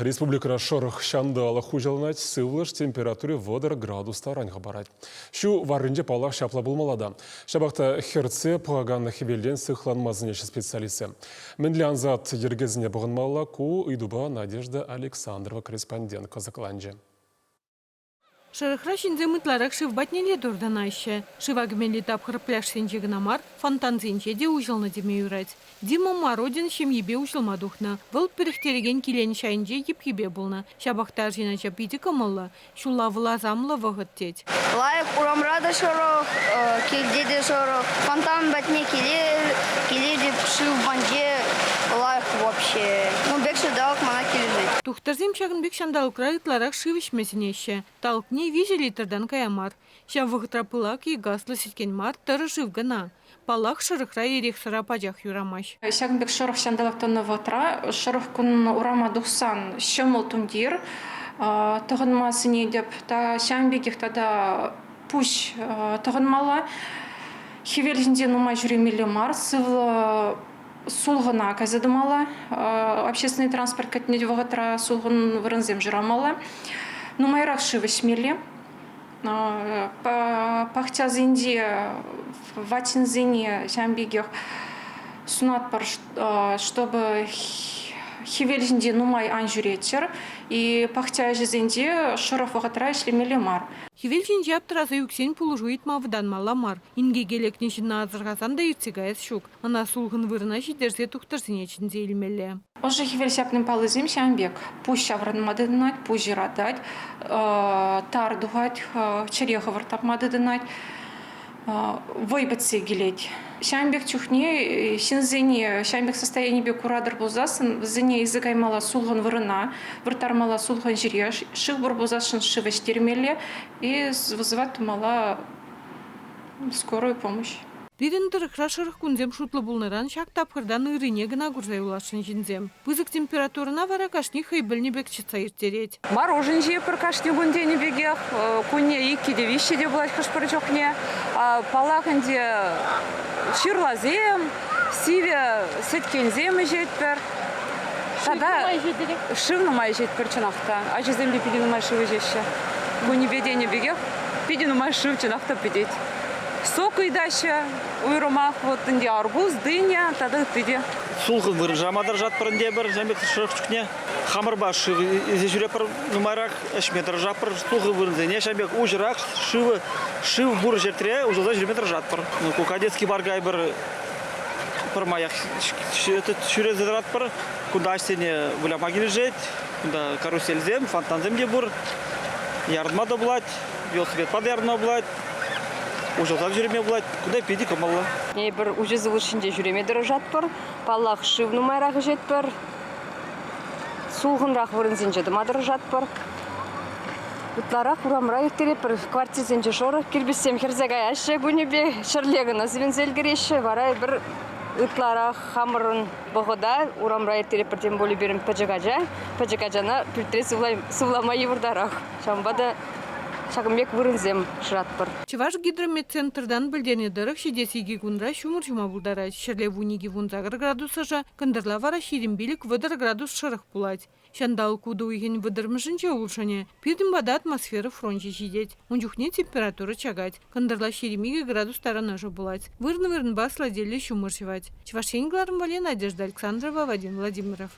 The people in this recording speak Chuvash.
Республикӑра шӑрӑх ҫанталӑк хуҫаланать, сывлӑш температури 30 градус таран хӑпарать. Ҫу варринче, паллах, ҫапла пулмалла та. Ҫапах та хӗртсе пӑхакан хӗвелтен сыхланма сӗнеҫҫӗ специалистсем. Мӗнле ансат йӗркесене пӑхӑнмалла, ку ыйтупа Надежда Александрова корреспондент кӑсӑкланчӗ. Шӑрӑхра ҫынсем ытларах шыв патнелле туртӑнаҫҫӗ. Шыва кӗмелли тапхӑр пляжсенче кӑна мар, фонтансенче те уҫӑлнӑ теме юрать. Дима Мородин ҫемйипе уҫӑлма тухнӑ. Вӑл пӗрӗхтерекен киленӗҫ айӗнче йӗпхипе пулнӑ. Ҫапах та арҫын ача питӗ кӑмӑллӑ. Ҫулла вӑл асамлӑ вӑхӑт тет. Лайӑх урамра та шӑрӑх, килте те шӑрӑх. Фонтан патне килетӗп, шыв патне лайӑх вообще. Ун пек ҫанталӑк мана килӗшет. Тухтӑрсем ҫакӑн пек ҫанталӑкра ытларах шыв ӗҫме сӗнеҫҫӗ. Талӑкне 3 литртан кая мар. Ҫав вӑхӑтра пылак е газлӑ сӗткен мар, тӑрӑ шыв кӑна. Паллах, шӑрӑхра эрех-сӑра пачах юрамасть. Ҫакӑн пек шӑрӑх ҫанталӑк тӑнӑ вӑхӑтра шӑрӑх кун урама тухсан ҫӑмӑл тумтир тӑхӑнма сӗнетӗп. Та ҫавӑн пекех тата пуҫ тӑхӑнмалла. Хӗвел ҫинче нумай ҫӳремелле мар, сывлӑ сулхӑна кайса тӑмалла. Общественный транспорт кӗтнӗ вӑхӑтра сулхӑн вырӑнсем шырамалла. Нумайрах шыв ӗҫмелле. Пахчасенче ватҫынсене ҫавӑн пекех сунатпӑр, чтобы хӗвел ҫинче нумай ан ҫӳреччӗр и пахча ӗҫӗсенче шӑрӑх вӑхӑтра ӗҫлемелле мар. Хӗвел ҫинче аптӑраса ӳксен пулӑшу ыйтма вӑтанмалла мар. Инкеке лекнӗ ҫынна асӑрхасан та иртсе каяс ҫук. Ӑна сулхӑн вырӑна ҫитерсе тухтӑрсене чӗнсе илмелле. Ӑшӑ хӗвел ҫапнин паллисем ҫавӑн пек. Пуҫ ҫаврӑнма тытӑнать, пуҫ ыратать, тар тухать, чӗре хӑвӑрт тапма тытӑнать, вӑй пӗтсе килет. Ҫавӑн пек чухне ҫынсене ҫавӑн пек состоянипе куратӑр пулсассӑн вӗсене илсе каймалла сулхӑн вырӑна, вырттармалла сулхӑн ҫӗре, шыв пур пулсассӑн шыв ӗҫтермелле и вызывать тумалла скорую помощь. Пирӗн тӑрӑхра шӑрӑх кунсем шутлӑ пулнӑран ҫак тапхӑртан ыррине кӑна курса юласшӑн ҫынсем. Пысӑк температурӑна вара кашни хӑй пӗлнӗ пек чӑтса ирттерет. Морожен ҫийӗпӗр кашни кун тенӗ пекех. Кунне иккӗ те виҫҫӗ те пулать хӑш-пӗр чухне. Паллах ӗнтӗ, ҫырласем, сивӗ сӗткенсем ӗҫетпӗр. Тата шыв нумай ӗҫетпӗр чӑнах та. Ачасем те питӗ нумай шыв ӗҫеҫҫӗ. Кунӗпе тенӗ пекех питӗ нумай шыв чӑнах та пӗтет. Сок ыйтаҫҫӗ уйрӑмах вот ӗнтӗ арбуз, дыня тата ытти те. Сулхӑн вырӑншама тӑрӑшатпӑр ӗнтӗ эпир ҫавӑн пек шӑрӑх чухне. Хамӑрпа шыв илсе ҫӳретпӗр нумайрах, ӗҫме тӑрӑшатпӑр. Сулхӑн вырӑнсене ҫавӑн пек уҫӑрах шыв, шыв пур ҫӗртре уҫӑлса ҫӳреме тӑрӑшатпӑр. Ну, ку Кадетский парка эпир пӗрмаях ҫӳресе тӑратпӑр. Кунта ачасене выляма килӗшет. Кунта карусельсем, фонтансем те пур. Ярӑнма та пулать, велосипедпа та ярӑнма пулать. Уҫӑлса ҫӳреме пулать. Кунта питӗ кӑмӑллӑ. Эпир уҫӑ сывлӑш ҫинче ҫӳреме тӑрӑшатпӑр. Паллах, шыв нумайрах ӗҫетпӗр. Сулхӑнрах вырӑнсенче тӑма тӑрӑшатпӑр. Ытларах урамра ирттеретпӗр. Квартирсенче шӑрӑх, кирпӗчсем хӗрсе каяҫҫӗ кунӗпе. Ҫӗрле кӑна сивӗнсе ӗлкӗреҫҫӗ. Вара эпир ытларах хамӑрӑн вӑхӑта урамра ирттеретпӗр. Тем пулӗ пирӗн пӗчӗк ача. Пӗчӗк ачана пӳртре сывлама йывӑртарах. Ҫавӑнпа та ҫакӑн пек вырӑнсем шыратпӑр. Чӑваш гидрометцентртан пӗлтернӗ тӑрӑх, ҫитес икӗ кунра ҫумӑр ҫума пултарать. Ҫӗрле 12-18 градус ӑшӑ, кӑнтӑрла вара 25-30 градус шӑрӑх пулать. Ҫанталӑк утӑ уйӑхӗн вӑтӑрмӗшӗнче улшӑнӗ. Пирӗн пата атмосфера фрончӗ ҫитет. Ун чухне температура чакать. Кӑнтӑрла 22 градус таран ӑшӑ пулать. Вырӑн-вырӑнпа аслатиллӗ ҫумӑр ҫӑвать. Чӑваш Ен кӑларӑм валли Надежда Александрова, Вадим Владимиров.